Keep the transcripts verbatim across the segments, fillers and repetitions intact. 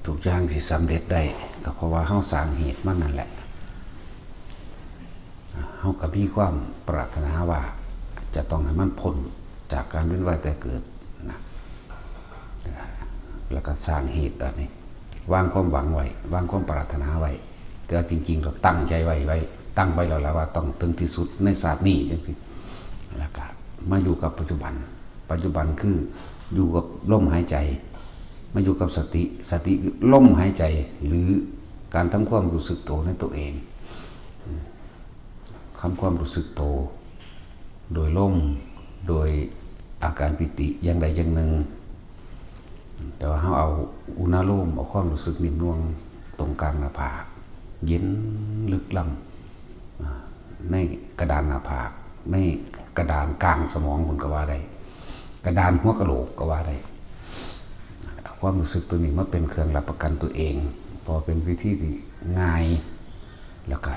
ทุกอย่างสิสำเร็จได้ ก็เพราะว่าเฮาสร้างเหตุมันนั่นแหละ เฮาก็มีความปรารถนาว่าจะต้องให้มันพ้นจากการเวียนว่ายตายเกิดนะ แล้วก็สร้างเหตุอันนี้ วางความหวังไว้ วางความปรารถนาไว้ แต่ว่าจริงๆ เราตั้งใจไว้ ไว้ ตั้งไว้แล้วล่ะว่าต้องถึงที่สุดในชาตินี้จังซี่ แล้วก็มาอยู่กับปัจจุบัน ปัจจุบันคืออยู่กับลมหายใจ มาอยู่กับสติ สติคือลมหายใจ หรือการทำความรู้สึกตัวในตัวเอง ทำความรู้สึกตัว โดยลม โดยอาการปีติอย่างใดอย่างหนึ่ง แต่ว่าเฮาเอาอุณาโลม เอาความรู้สึกนิ่มนวลตรงกลางหน้าผาก เย็นลึกล้ำ อ่า ในกระดานหน้าผาก ในกระดานกลางสมองพุ้นก็ว่าได้ กระดานหัวกะโหลกก็ว่าได้ ความรู้สึกตัวนี้มาเป็นเครื่องรับประกันตัวเอง เพราะเป็นวิธีที่ง่าย แล้วก็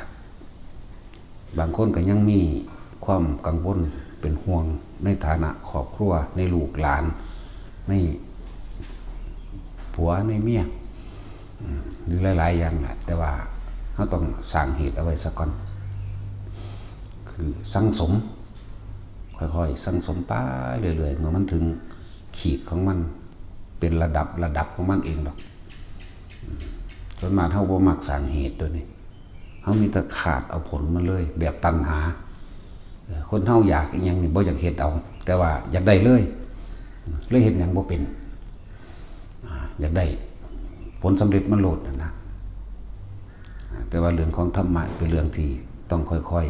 บางคนก็ยังมีความกังวลเป็นห่วงในฐานะครอบครัว ในลูกหลาน ในผัวในเมีย อืม หรือหลายๆ อย่างแหละ แต่ว่าเฮาต้องสร้างเหตุเอาไว้ซะก่อน คือสั่งสม ค่อยๆ สั่งสมไปเรื่อยๆ เมื่อมันถึงขีดของมัน เป็นระดับ ระดับของมันเองดอก อืม ส่วนมากเฮาบ่มักสร้างเหตุโดยนี่ เฮามีแต่คาดเอาผลมันเลย แบบตัณหา เอ่อ คนเฮาอยากอิหยังนี่บ่อยากเฮ็ดเอา แต่ว่าอยากได้เลย เลยเฮ็ดหยังบ่เป็น อ่า อยากได้ผลสำเร็จมันโลดน่ะนะ อ่า แต่ว่าเรื่องของธรรมะเป็นเรื่องที่ต้องค่อย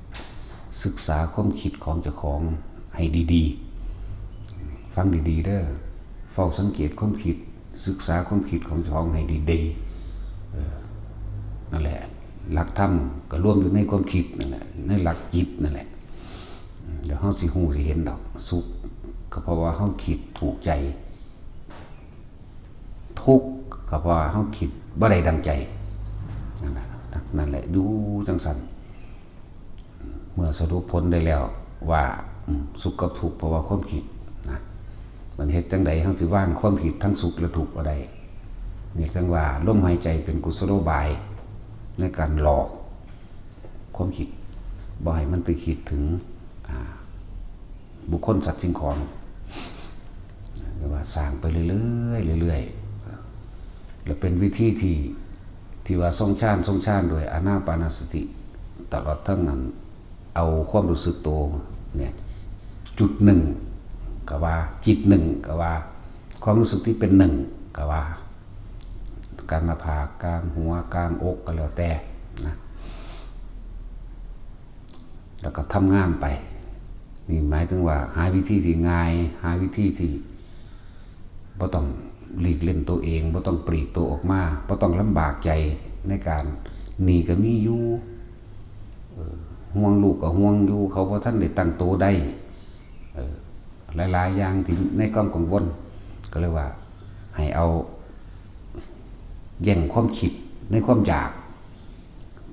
ๆ ศึกษาความคิดของเจ้าของให้ดีๆ ฟังดีๆ เด้อ เฝ้าสังเกตความคิด ศึกษาความคิดของเจ้าของให้ดีๆ เออ นั่นแหละ หลักธรรมก็รวมอยู่ในความคิดนั่นแหละ ในหลักจิตนั่นแหละ เดี๋ยวเฮาสิฮู้สิเห็นดอก สุขก็เพราะว่าเฮาคิดถูกใจ ทุกข์ก็เพราะว่าเฮาคิดบ่ได้ดังใจ นั่นแหละ นั่นแหละ อยู่จังซั่น เมื่อสรุปผลได้แล้วว่า อืม สุขกับทุกข์เพราะว่าความคิดนะ มันเฮ็ดจังใดเฮาสิวางความคิดทั้งสุขและทุกข์บ่ได้ นี่จั่งว่าลมหายใจเป็นกุศโลบายในการหลอกความคิด บ่ให้มันไปคิดถึง อ่า บุคคลสัตว์สิ่งของ เรียกว่าสร้างไปเรื่อยๆ เรื่อยๆ แล้วเป็นวิธีที่ ที่ว่าทรงฌาน ทรงฌานโดยอานาปานสติ ตลอดทั้งนั้น เอาความรู้สึกตัวเนี่ย จุดหนึ่งก็ว่า จิตหนึ่งก็ว่า ความรู้สึกที่เป็นหนึ่งก็ว่า กลางหน้าผาก กลางหัว กลางอกก็แล้วแต่นะ แล้วก็ทำงานไป นี่หมายถึงว่าหาวิธีที่ง่าย หาวิธีที่บ่ต้องหลีกเล่นตัวเอง บ่ต้องปลีกตัวออกมา บ่ต้องลำบากใจในการ หนี้ก็มีอยู่ เออ ห่วงลูกก็ห่วงอยู่ เขาบ่ทันได้ตั้งตัวได้ เออ หลายๆ อย่างที่ในความกังวล ก็เลยว่าให้เอาแย่งความคิดในความอยาก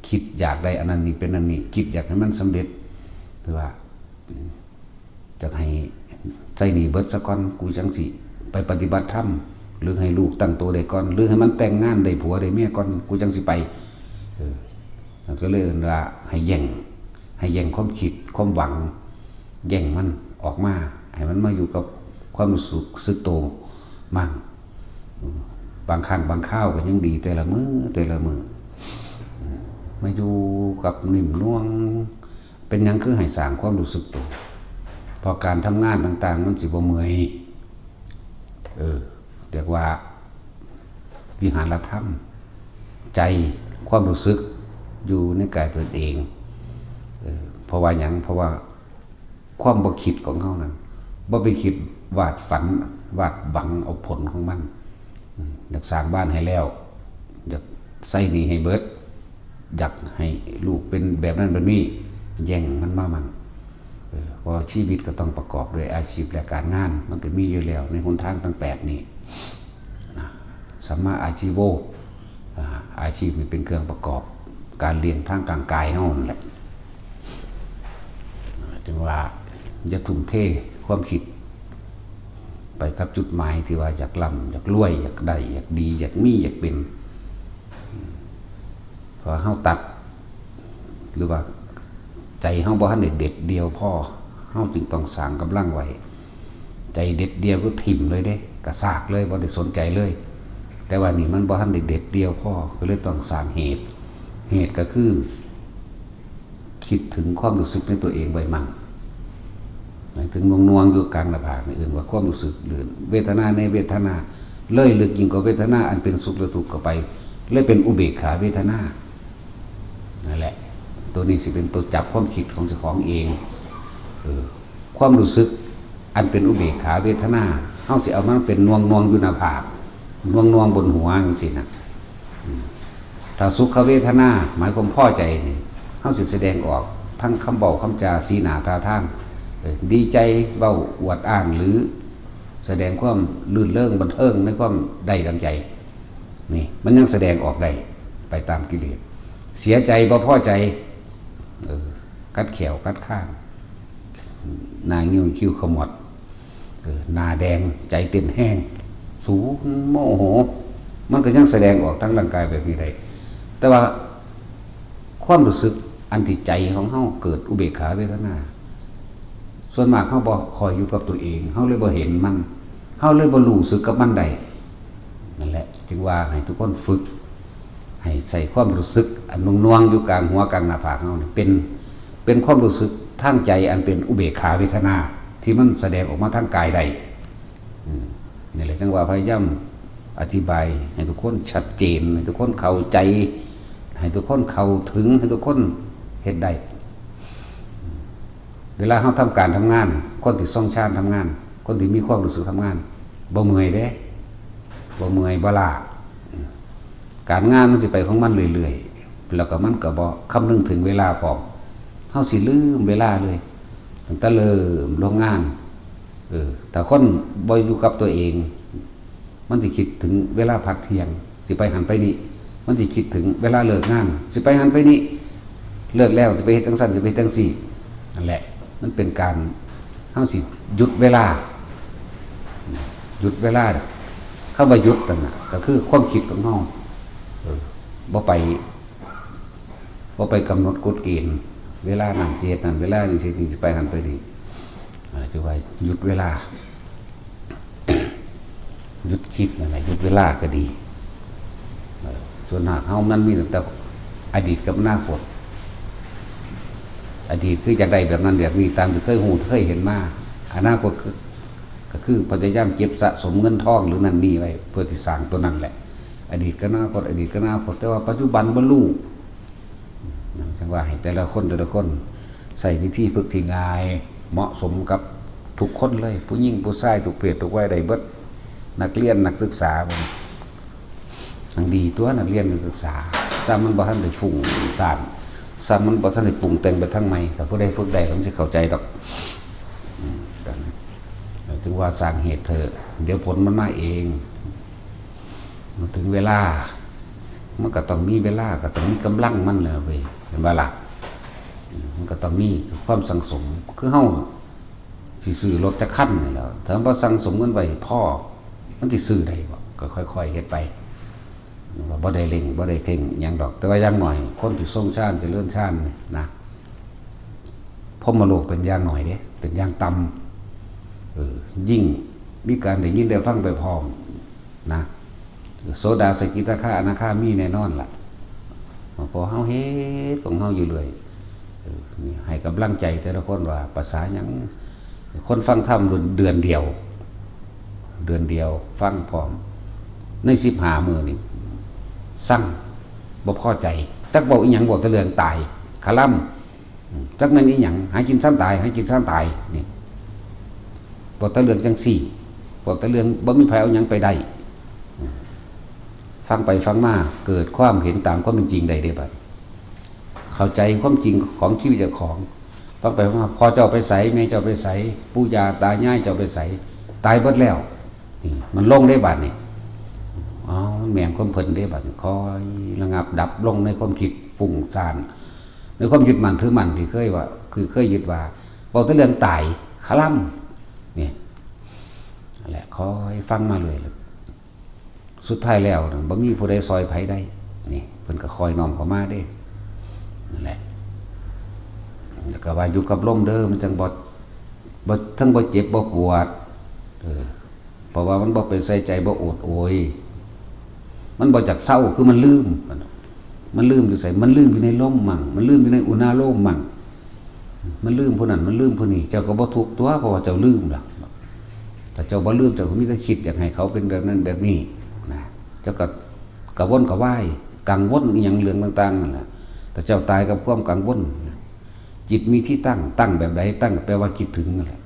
คิดอยากได้อันนั้นนี่เป็นอันนี้ คิดอยากให้มันสำเร็จ หรือว่า อยากให้ใช้หนี้เบิดซะก่อน กูจั่งสิไปปฏิบัติธรรม หรือให้ลูกตั้งตัวได้ก่อน หรือให้มันแต่งงานได้ผัวได้เมียก่อน กูจั่งสิไป เออ มันก็เลยเอิ้นว่าให้แย่ง ให้แย่งความคิด ความหวัง แย่งมันออกมา ให้มันมาอยู่กับความรู้สึกตัวมั่ง อืม บางครั้งบางคราวก็ยังดี แต่ละมื้อ แต่ละมื้อ อืม มาอยู่กับนิ่มนวล เป็นหยังคือให้สร้างความรู้สึกตัว เพราะการทำงานต่างๆ มันสิบ่เมื่อย เออ เรียกว่าวิหารธรรม ใจ ความรู้สึกอยู่ในกายตนเอง เออ เพราะว่าหยัง เพราะว่าความบ่คิดของเฮานั้น บ่ไปคิดวาดฝัน วาดหวังเอาผลของมัน อืม อยากสร้างบ้านให้แล้ว อยากใช้หนี้ให้เบิด อยากให้ลูกเป็นแบบนั้นแบบนี้ แย่งมันมามั่ง เออ เพราะชีวิตก็ต้องประกอบด้วยอาชีพและการงาน มันก็มีอยู่แล้วในหนทางทั้งแปดนี่นะ สัมมาอาชีโว อ่า อาชีพนี่เป็นเครื่องประกอบการเลี้ยงทางร่างกายเฮานั่นแหละ อ่า จึงว่าอย่าทุ่มเทความคิด ไปกับจุดหมายที่ว่าอยากร่ำอยากรวย อยากได้ อยากดี อยากมี อยากเป็น เพราะเฮาตัด หรือว่าใจเฮาบ่ทันได้เด็ดเดี่ยวพอ เฮาจึงต้องสร้างกำลังไว้ ใจเด็ดเดี่ยวก็ถิ่มเลยเด้ กระซากเลย บ่ได้สนใจเลย แต่ว่านี่มันบ่ทันได้เด็ดเดี่ยวพอ ก็เลยต้องสร้างเหตุ เหตุก็คือ คิดถึงความรู้สึกในตัวเองไว้มั่ง หมายถึงหน่วงๆอยู่กลางหน้าผากนี่เอิ้นว่าความรู้สึก หรือเวทนาในเวทนา เลยลึกยิ่งกว่าเวทนาอันเป็นสุขและทุกข์เข้าไป เลยเป็นอุเบกขาเวทนา นั่นแหละ ตัวนี้สิเป็นตัวจับความคิดของเจ้าของเอง เออ ความรู้สึกอันเป็นอุเบกขาเวทนา เฮาสิเอามันเป็นหน่วงๆอยู่หน้าผาก หน่วงๆบนหัวจังซี่นะ อืม ถ้าสุขเวทนา หมายความพอใจนี่ เฮาสิแสดงออกทั้งคำเว้าคำจา สีหน้าท่าทาง เออ ดีใจ เว้าอวดอ้าง หรือแสดงความรื่นเริงบันเทิงในความได้ดังใจ นี่ มันยังแสดงออกได้ ไปตามกิเลส เสียใจ บ่พอใจ เออ กัดแข้วกัดคาง หน้างิ้วคิ้วขมวด เออ หน้าแดง ใจเต้นแฮง สูนโมโห มันก็ยังแสดงออกทางร่างกายแบบนี้ได้ แต่ว่าความรู้สึกอันที่ใจของเฮาเกิดอุเบกขาเวทนา ส่วนมากเฮาบ่ค่อยอยู่กับตัวเอง เฮาเลยบ่เห็นมัน เฮาเลยบ่รู้สึกกับมันได้ นั่นแหละ จึงว่าให้ทุกคนฝึก ให้ใส่ความรู้สึกอันหน่วงๆอยู่กลางหัวกลางหน้าผากเฮานี่ เป็น เป็นความรู้สึกทางใจอันเป็นอุเบกขาเวทนา ที่มันแสดงออกมาทางกายได้ อืม นี่แหละ จังว่าพยายามอธิบายให้ทุกคนชัดเจน ให้ทุกคนเข้าใจ ให้ทุกคนเข้าถึง ให้ทุกคนเฮ็ดได้ เวลาเฮาทำการทำงาน คนที่ทรงฌานทำงาน คนที่มีความรู้สึกทำงาน บ่เมื่อยเด้ บ่เมื่อย บ่ล้า การงานมันสิไปของมันเรื่อยๆ แล้วก็มันก็บ่คำนึงถึงเวลาพร้อม เฮาสิลืมเวลาเลย ตั้งแต่เริ่มลงงาน เออ ถ้าคนบ่อยู่กับตัวเอง มันสิคิดถึงเวลาพักเที่ยง สิไปหั้นไปนี่ มันสิคิดถึงเวลาเลิกงาน สิไปหั้นไปนี่ เลิกแล้วสิไปเฮ็ดจั่งซั้น สิไปเฮ็ดจั่งซี้ นั่นแหละ มันเป็นการ เฮาสิหยุดเวลา หยุดเวลา คำว่าหยุดนั่นน่ะ ก็คือความคิดของเฮา เออ บ่ไป บ่ไปกำหนดกฎเกณฑ์ เวลานั้นสิเฮ็ดนั่น เวลานี้สิเฮ็ดนี่ สิไปหั้นไปนี่ อ่า ถือว่าหยุดเวลา หยุดคิดนั่นแหละ หยุดเวลาก็ดี เออ ส่วนมากเฮามันมีตั้งแต่อดีตกับอนาคต อดีตคืออยากได้แบบนั้นแบบนี้ ตามที่เคยรู้เคยเห็นมา อนาคตคือ ก็คือพยายามเก็บสะสมเงินทองหรือนั่นนี่ไว้ เพื่อที่สร้างตัวนั้นแหละ อดีตกับอนาคต อดีตกับอนาคต แต่ว่าปัจจุบันบ่รู้ จังว่าให้แต่ละคนแต่ละคนใช้วิธีฝึกที่ง่าย เหมาะสมกับทุกคนเลย ผู้หญิงผู้ชาย ทุกเพศทุกวัยได้เบิด นักเรียนนักศึกษา มันดีตัวนักเรียนนักศึกษา ซ้ำมันบ่ทันได้ฟุ้งซ่าน ซ้ำมันบ่ทันได้ปรุงแต่งไปทางใหม่ ถ้าผู้ใดฝึกได้มันสิเข้าใจดอก อืม จังว่าสร้างเหตุเถอะ เดี๋ยวผลมันมาเอง มันถึงเวลา มันก็ต้องมีเวลา ก็ต้องมีกำลังมันแหละเว้ย เห็นบ่ล่ะ อืม มันก็ต้องมีความสั่งสม คือเฮาสิซื้อรถจักคันนี่แหล้ว ถ้าบ่สั่งสมเงินไว้พอ มันสิซื้อได้บ่ ก็ค่อยๆเฮ็ดไป ว่าบ่ได้เร่ง บ่ได้เคร่งหยังดอก แต่ว่าอย่างน้อย คนที่ทรงฌาน เจริญฌานนะ พรหมโลกเป็นอย่างน้อยเด้ เป็นอย่างต่ำ เออ ยิ่งมีการได้ยินได้ฟังไปพร้อมนะ โสดา สกิทาคา อนาคามีแน่นอนล่ะ เพราะเฮาเฮ็ดของเฮาอยู่เรื่อย เออ นี่ให้กำลังใจแต่ละคนว่าภาษาหยัง คนฟังธรรมเดือนเดียว เดือนเดียวฟังพร้อม ในสิบห้ามื้อนี่ซัง บ่พอใจ จักเว้าอีหยัง เว้าแต่เรื่องตาย คาลัม อืม จักแม่นอีหยัง หากินซ้ำตาย หากินซ้ำตาย นี่ เว้าแต่เรื่องจังซี่ เว้าแต่เรื่องบ่มีไผเอาหยังไปได้ อืม ฟังไปฟังมา เกิดความเห็นตามความเป็นจริงได้เด้บัด เข้าใจความจริงของชีวิตเจ้าของ ฟังไปฟังมา พ่อเจ้าไปไส แม่เจ้าไปไส ปู่ย่าตายายเจ้าไปไส ตายเบิดแล้ว นี่ มันลงได้บัดนี่ อ๋อ มันแม่นความเพิ่นได้บัดนี่ ค่อยระงับดับลงในความคิดฟุ้งซ่าน ในความยึดมั่นถือมั่นที่เคยว่า คือเคยยึดว่า เว้าแต่เรื่องตาย คาลัม นี่ นั่นแหละ คอยฟังมาเลย สุดท้ายแล้วน่ะบ่มีผู้ใดซอยไผได้ นี่ เพิ่นก็คอยน้อมเข้ามาเด้ นั่นแหละ แล้วก็ว่าอยู่กับลมเด้อ มันจังบ่ บ่ ทั้งบ่เจ็บบ่ปวด เออ เพราะว่ามันบ่ไปใส่ใจ บ่โอดโอย มันบ่จักเซา คือมันลืม มันลืมอยู่ไส มันลืมอยู่ในลมมั่ง มันลืมอยู่ในอุณาโลมมั่ง มันลืมผู้นั้น มันลืมผู้นี้ เจ้าก็บ่ทุกข์ตั๊ว เพราะว่าเจ้าลืมล่ะ ถ้าเจ้าบ่ลืม เจ้าก็มีแต่คิดอยากให้เขาเป็นแบบนั้นแบบนี้นะ เจ้าก็กระวนกระวาย กังวลอิหยังเรื่องต่างๆนั่นแหละ ถ้าเจ้าตายกับความกังวลนะ จิตมีที่ตั้ง ตั้งแบบใด ตั้งก็แปลว่าคิดถึงนั่นแหละ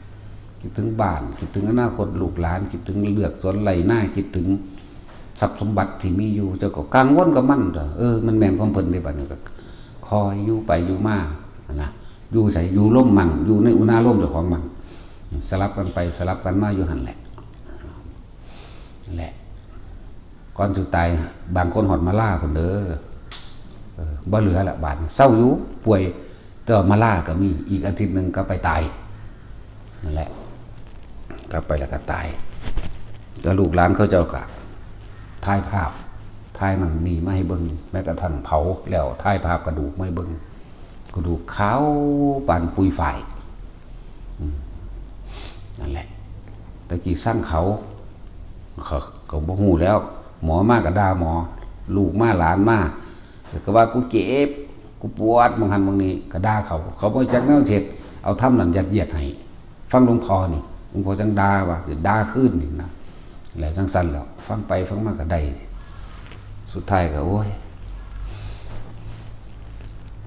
คิดถึงบ้าน คิดถึงอนาคตลูกหลาน คิดถึงเฮือนสวนไร่นา คิดถึงทรัพย์สมบัติที่มีอยู่ เจ้าก็กังวลกับมันตั๊ว เออ มันแม่นของเพิ่นเด้ บัดนี้ก็คอยอยู่ไปอยู่มานะ อยู่ไส อยู่ลมมั่ง อยู่ในอุณาโลมเจ้าของมั่ง สลับกันไปสลับกันมาอยู่หั่นแหละ แหละ ก่อนสิตาย บางคนฮอดมาลาพุ้นเด้อ เออ บ่เหลือละ บาดนี้เซาอยู่ ป่วย แต่ว่ามาลาก็มี อีกอาทิตย์หนึ่งก็ไปตาย นั่นแหละ กลับไปแล้วก็ตาย แล้วลูกหลานเขาเจ้าก็ถ่ายภาพ ถ่ายนั่นนี่มาให้เบิ่ง แม้กระทั่งเผาแล้วถ่ายภาพกระดูกมาให้เบิ่ง กระดูกขาวปานปุยฝ้าย อืม นั่นแหละ แต่กี้ซังเขา เขา เขาบ่ฮู้แล้ว หมอมาก็ด่าหมอ ลูกมาหลานมา ก็ว่ากูเจ็บ กูปวด บางหั้นบางนี้ ก็ด่าเขา เขาบ่จักแนวเฮ็ด เอาธรรมนั่นยัดเยียดให้ ฟังหลวงพ่อนี่ หลวงพ่อจังด่าว่า ด่าคืนนี่นะ แล้วจังซั่นแล้ว ฟังไปฟังมาก็ได้ สุดท้ายก็ โอ้ย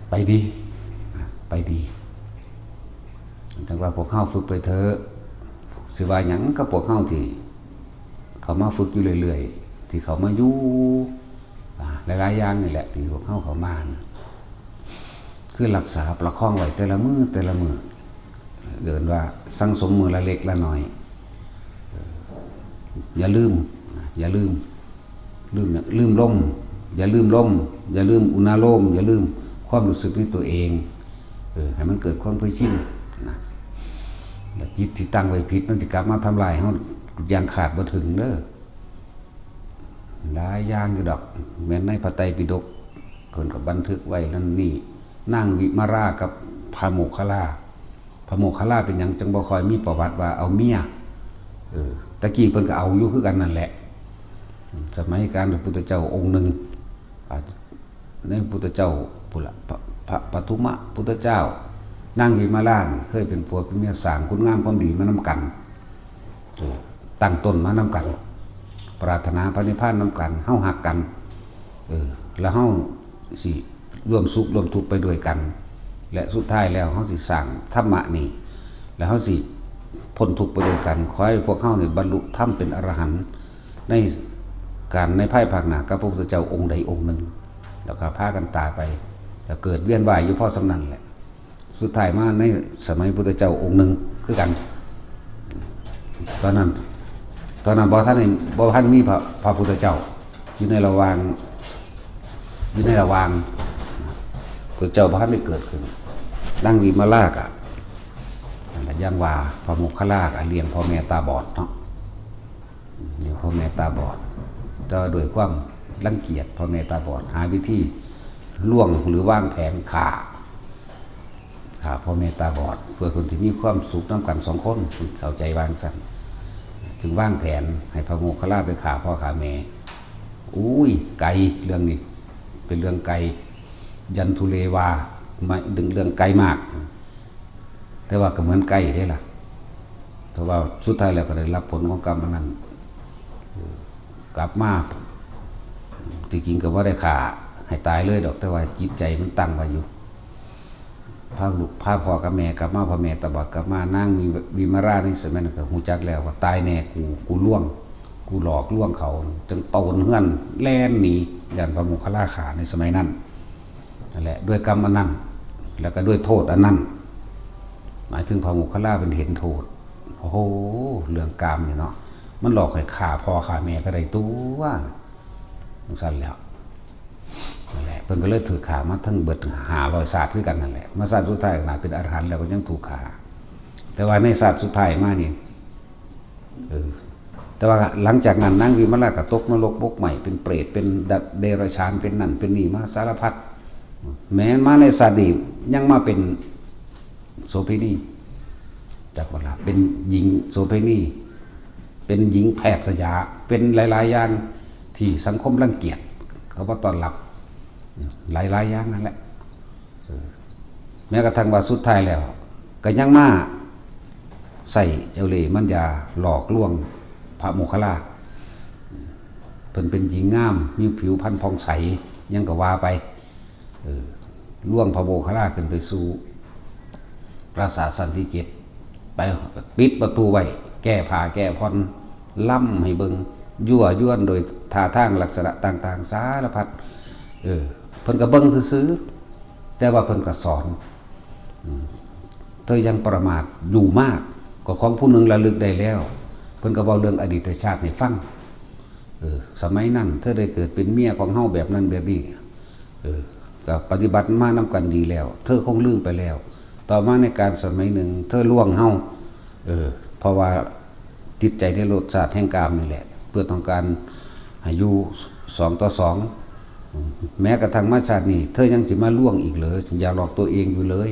ไปดี ไปดี จังว่าพวกเฮาฝึกไปเถอะ สิว่าหยังกับพวกเฮาที่เขามาฝึกอยู่เรื่อยๆ ที่เขามาอยู่ อ่า หลายๆอย่างนี่แหละ ที่พวกเฮาเข้ามานะ คือรักษาประคองไว้แต่ละมื้อแต่ละมื้อ เอิ้นว่าสั่งสมมื้อละเล็กละน้อย เออ อย่าลืม อย่าลืม ลืมหยัง ลืมลม อย่าลืมลม อย่าลืมอุณาโลม อย่าลืมความรู้สึกในตัวเอง เออ ให้มันเกิดความเคยชินนะ แล้วจิตที่ตั้งไว้ผิด มันสิกลับมาทำลายเฮาอย่างคาดบ่ถึงเด้อ หลายอย่างอยู่ดอก แม่นในพระไตรปิฎก เพิ่นก็บันทึกไว้นั่นนี่ นางวิมาลากับพระโมคคัลลา พระโมคคัลลาเป็นหยังจังบ่ค่อยมีประวัติว่าเอาเมีย เออ ตะกี้เพิ่นก็เอาอยู่คือกันนั่นแหละ สมัยการพระพุทธเจ้าองค์หนึ่ง อ่า ในพุทธเจ้าพุ้นละ พระ พระปทุมพุทธเจ้า นางวิมาลานี่เคยเป็นผัวเป็นเมีย สร้างคุณงามความดีมานำกัน เออ ตั้งต้นมานำกัน ปรารถนาพระนิพพานนำกัน เฮาฮักกัน เออ แล้วเฮาสิร่วมสุขร่วมทุกข์ไปด้วยกัน และสุดท้ายแล้วเฮาสิสร้างธรรมะนี่ แล้วเฮาสิพ้นทุกข์ไปด้วยกัน ขอให้พวกเฮานี่บรรลุธรรมเป็นอรหันต์ในการในภายภาคหน้ากับพระพุทธเจ้าองค์ใดองค์หนึ่ง แล้วก็พากันตายไป แล้วเกิดเวียนว่ายอยู่พอส่ำนั้นแหละ สุดท้ายมาในสมัยพุทธเจ้าองค์หนึ่งคือกัน ตอนนั้น ตอนนั้นบ่ทันได้ บ่ทันมีพระ พระพุทธเจ้า อยู่ในระหว่าง อยู่ในระหว่าง พุทธเจ้าบ่ทันได้เกิดขึ้น นางวิมาลาก็ นั่นล่ะ อย่างว่าพระโมคคัลลาก็เลี้ยงพ่อแม่ตาบอดเนาะ เลี้ยงพ่อแม่ตาบอด แต่ว่าด้วยความรังเกียจพ่อแม่ตาบอด หาวิธีลวงหรือวางแผนฆ่า ฆ่าพ่อแม่ตาบอด เพื่อคนที่มีความสุขนำกันสองคน เข้าใจว่าจั่งซั่น จึงวางแผนให้พระโมคคัลลาไปฆ่าพ่อฆ่าแม่ อุ้ย ไกล เรื่องนี้ เป็นเรื่องไกล ยันทุเรวา หมายถึงเรื่องไกลมาก แต่ว่าก็เหมือนไกลเด้ล่ะ แต่ว่าสุดท้ายแล้วก็ได้รับผลของกรรมอันนั้น กลับมา ที่จริงก็บ่ได้ฆ่าให้ตายเลยดอก แต่ว่าจิตใจมันตั้งไว้อยู่ พาลูก พาพ่อกับแม่กลับมา พ่อแม่ตาบอดกลับมา นางวิ วิมาลาในสมัยนั้นก็ฮู้จักแล้วว่าตายแน่กู กูลวง กูหลอกลวงเขา จึงโตนเฮือนแล่นหนี ย้านพระโมคคัลลาฆ่าในสมัยนั้น นั่นแหละ ด้วยกรรมอันนั้น แล้วก็ด้วยโทษอันนั้น หมายถึงพระโมคคัลลาเพิ่นเห็นโทษ โอ้โห เรื่องกามนี่เนาะ มันหลอกให้ฆ่าพ่อฆ่าแม่ก็ได้ตั๊ว จั่งซั่นแหล้ว นั่นแหละ เพิ่นก็เลยถูกฆ่ามาทั้งเบิดห้าร้อยชาติคือกันนั่นแหละ มาชาติสุดท้ายขนาดเป็นอรหันต์แล้วก็ยังถูกฆ่า แต่ว่าในชาติสุดท้ายมานี่ เออ แต่ว่าหลังจากนั้นนางวิมลาก็ตกนรกบกไหม้ เป็นเปรต เป็นเดรัจฉาน เป็นนั่นเป็นนี่มาสารพัด แม้มาในชาตินี้ยังมาเป็นโสเภณี จักว่าล่ะ เป็นหญิงโสเภณี เป็นหญิงแพทย์สยา เป็นหลายๆอย่างที่สังคมรังเกียจ เขาบ่ต้อนรับ หลายๆอย่างนั่นแหละ แม้กระทั่งว่าสุดท้ายแล้ว ก็ยังมาใส่เจ้าเล่ห์มารยาหลอกลวงพระโมคคัลลา เพิ่นเป็นหญิงงาม มีผิวพรรณผ่องใส หยังก็ว่าไป เออ ลวงพระโมคคัลลาขึ้นไปสู่ปราสาทชั้นที่เจ็ด ไปปิดประตูไว้ แก้ผ้าแก้ผ่อน ลำให้เบิ่ง ยั่วยวนโดยท่าทางลักษณะต่างๆ สารพัด เออ เพิ่นก็เบิ่งซื่อๆ แต่ว่าเพิ่นก็สอน อืม เธอยังประมาทอยู่มาก ก็ของผู้หนึ่งระลึกได้แล้ว เพิ่นก็เว้าเรื่องอดีตชาติให้ฟัง เออ สมัยนั้นเธอได้เกิดเป็นเมียของเฮาแบบนั้นแบบนี้ เออ ก็ปฏิบัติมานำกันดีแล้ว เธอคงลืมไปแล้ว ต่อมาในกาลสมัยหนึ่ง เธอลวงเฮา เออ เพราะว่าติดใจในรสชาติแห่งกามนี่แหละ เพื่อต้องการให้อยู่สองต่อสอง แม้กระทั่งมาชาตินี้ เธอยังสิมาลวงอีกเหรอ อย่าหลอกตัวเองอยู่เลย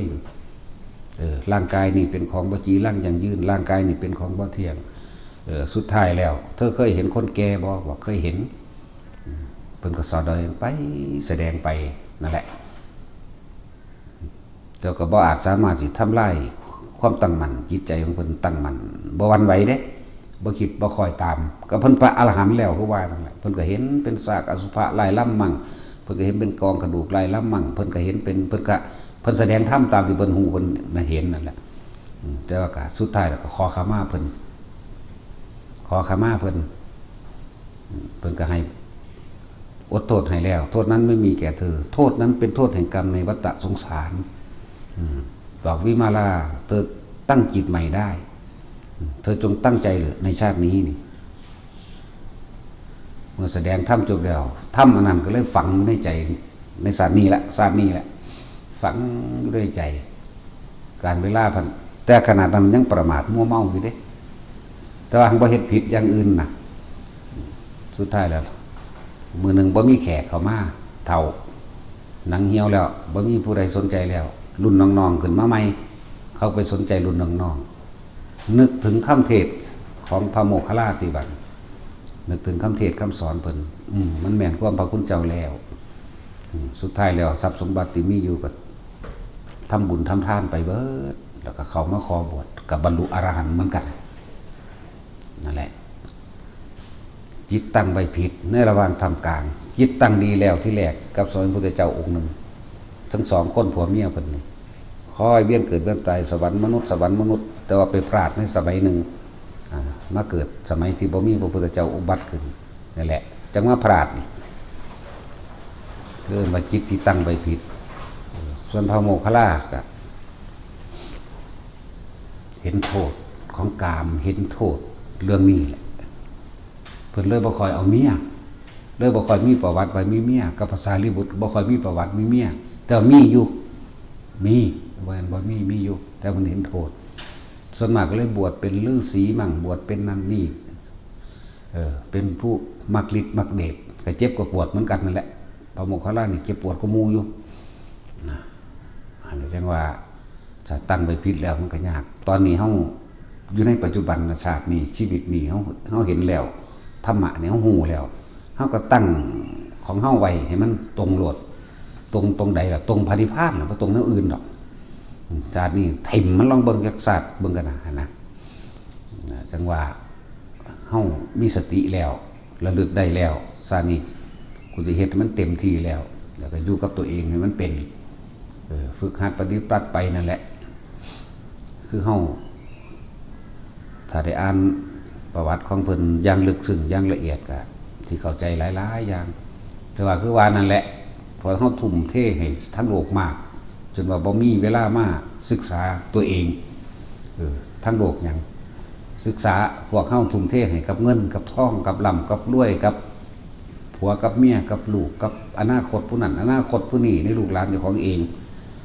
เออ ร่างกายนี่เป็นของบ่จีรังยั่งยืน ร่างกายนี่เป็นของบ่เที่ยง เออ สุดท้ายแล้ว เธอเคยเห็นคนแก่บ่ บอกเคยเห็น อืม เพิ่นก็สอนเอาไปแสดงไปนั่นแหละ แต่ก็บ่อาจสามารถสิทำลายความตั้งมั่น จิตใจของเพิ่นตั้งมั่น บ่หวั่นไหวเด้ บ่คิดบ่คอยตาม ก็เพิ่นพระอรหันต์แล้วคือว่านั่นแหละ เพิ่นก็เห็นเป็นซากอสุภะลายลำมั่ง เพิ่นก็เห็นเป็นกองกระดูกลายลำมั่ง เพิ่นก็เห็นเป็น เพิ่นก็ เพิ่นแสดงธรรมตามที่เพิ่นฮู้ เพิ่นน่ะเห็นนั่นแหละ อืม แต่ว่าก็สุดท้ายแล้วก็ขอขมาเพิ่น ขอขมาเพิ่น อืม เพิ่นก็ให้อดโทษให้แล้ว โทษนั้นไม่มีแก่เธอ โทษนั้นเป็นโทษแห่งกรรมในวัฏสงสาร อืม บอกวิมาลา เธอตั้งจิตใหม่ได้ อืม เธอจงตั้งใจเถอะในชาตินี้นี่ เมื่อแสดงธรรมจบแล้ว ธรรมอันนั้นก็เลยฝังในใจ ในชาตินี้ละ ชาตินี้ละ ฝังอยู่ในใจ การเวลาพัน แต่ขนาดนั้นมันยังประมาทมัวเมาอยู่เด้ แต่ว่าหั้งบ่เฮ็ดผิดอย่างอื่นนะ สุดท้ายแล้ว มื้อหนึ่งบ่มีแขกเข้ามา เฒ่า หนังเหี่ยวแล้ว บ่มีผู้ใดสนใจแล้ว รุ่นน้องๆขึ้นมาใหม่ เขาไปสนใจรุ่นน้องๆ นึกถึงคำเทศน์ของพระโมคคัลลาติบัด นึกถึงคำเทศน์คำสอนเพิ่น อืม มันแม่นความพระคุณเจ้าแล้ว อืม สุดท้ายแล้วทรัพย์สมบัติที่มีอยู่ก็ทำบุญทำทานไปเบิด แล้วก็เข้ามาขอบวช ก็บรรลุอรหันต์เหมือนกัน นั่นแหละ จิตตั้งไว้ผิดในระหว่างท่ามกลาง จิตตั้งดีแล้วที่แรกกับสมัยพระพุทธเจ้าองค์หนึ่ง ทั้งสองคนผัวเมียเพิ่นนี่ คอยเวียนเกิดเวียนตายสวรรค์มนุษย์ สวรรค์มนุษย์ แต่ว่าไปพลาดในสมัยหนึ่ง อ่า มาเกิดสมัยที่บ่มีพระพุทธเจ้าอุบัติขึ้น นั่นแหละ จั่งมาพลาดนี่ เอิ้นว่าจิตที่ตั้งไว้ผิด ส่วนพระโมคคัลลาก็เห็นโทษของกาม เห็นโทษเรื่องนี้แหละ เพิ่นเลยบ่ค่อยเอาเมีย เลยบ่ค่อยมีประวัติว่ามีเมีย กับพระสารีบุตรบ่ค่อยมีประวัติมีเมีย แต่ว่ามีอยู่ มี บ่แม่นบ่มี มีอยู่ แต่เพิ่นเห็นโทษ ส่วนมากก็เลยบวชเป็นฤาษีมั่ง บวชเป็นนั่นนี่ เออ เป็นผู้มักฤทธิ์มักเดช ก็เจ็บก็ปวดเหมือนกันนั่นแหละ พระโมคคัลลานี่เจ็บปวดกว่าหมู่อยู่ นะ อันนี้เรียกว่า ถ้าตั้งไว้ผิดแล้วมันก็ยาก ตอนนี้เฮาอยู่ในปัจจุบันชาตินี้ ชีวิตนี้ เฮา เฮาเห็นแล้ว ธรรมะนี่เฮาฮู้แล้ว เฮาก็ตั้งของเฮาไว้ให้มันตรงโลด ตรง ตรงใดล่ะ ตรงพระนิพพานล่ะ บ่ตรงแนวอื่นดอก ชาตินี้ถิ่มมันลองเบิ่งจักชาติเบิ่งกันนะ หั่นนะ นะ จั่งว่า เฮามีสติแล้ว ระลึกได้แล้ว ชาตินี้กูสิเฮ็ดให้มันเต็มที่แล้ว แล้วก็อยู่กับตัวเองให้มันเป็น เออ ฝึกหัดปฏิบัติไปนั่นแหละ คือเฮา ถ้าได้อ่านประวัติของเพิ่นอย่างลึกซึ้ง อย่างละเอียดก็สิเข้าใจหลายๆอย่าง แต่ว่าคือว่านั่นแหละ เพราะเฮาทุ่มเทให้ทั้งโลกมาก จนว่าบ่มีเวลามาศึกษาตัวเอง เออ ทั้งโลกหยัง ศึกษา พวกเฮาทุ่มเทให้กับเงิน กับทอง กับร่ำ กับรวย กับผัว กับเมีย กับลูก กับอนาคตผู้นั้น อนาคตผู้นี้ ในลูกหลานเจ้าของเอง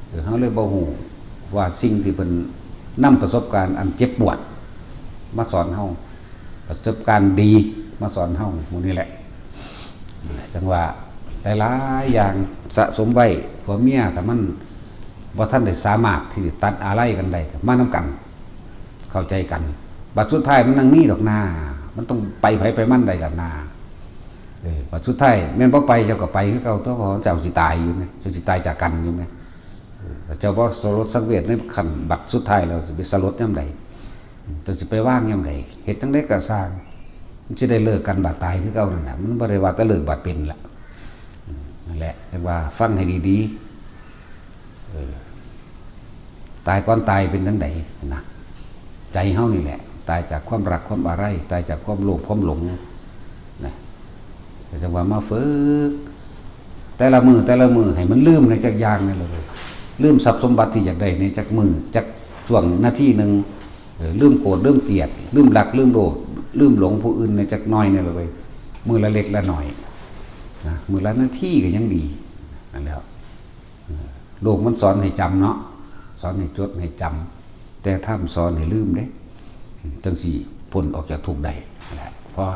เออ เฮาเลยบ่ฮู้ว่าสิ่งที่เพิ่นนำประสบการณ์อันเจ็บปวดมาสอนเฮา ประสบการณ์ดีมาสอนเฮาหมู่นี้แหละ นั่นแหละ จังว่าหลายๆอย่างสะสมไว้ ผัวเมียถ้ามันบ่ทันได้สามารถที่จะตัดอาลัยกันได้ ก็มานำกัน เข้าใจกัน บัดสุดท้ายมันนั่งมีดอกนา มันต้องไปไผไปมันได้กันนา เออ บัดสุดท้ายแม่นบ่ไปเจ้าก็ไปคือเก่า ตัวเพราะเจ้าสิตายอยู่แหม เจ้าสิตายจากกันอยู่แหม เออ ถ้าเจ้าบ่สลดสังเวชในขั้นบัดสุดท้ายแล้ว สิไปสลดยามใด เจ้าสิไปวางยามใด เฮ็ดจั่งใดก็ซ่าง มันสิได้เลิกกันบาดตายคือเก่านั่นแหละ มันบ่ได้ว่าแต่เลิกบาดเป็นละ อืม นั่นแหละ จังว่าฟังให้ดีๆ เออ ตายก่อนตายเป็นจั่งใดนะ ใจเฮานี่แหละ ตายจากความรักความอาลัย ตายจากความโลภความหลงนะ แต่จังว่ามาฝึก แต่ละมื้อแต่ละมื้อให้มันลืมในจักอย่างนั่นเลย ลืมทรัพย์สมบัติที่อยากได้ในจักมื้อ จักช่วงนาทีหนึ่ง เออ ลืมโกรธ ลืมเกลียด ลืมรัก ลืมโลภ ลืมหลงผู้อื่นในจักหน่อยนี่แหละเว้ย มื้อละเล็กละน้อยนะ มื้อละนาทีก็ยังดี นั่นแหละ เออ โลกมันสอนให้จำเนาะ สอนให้จดให้จำ แต่ธรรมสอนให้ลืมเด้ จั่งสิพ้นออกจากทุกข์ได้ นั่นแหละ เพราะ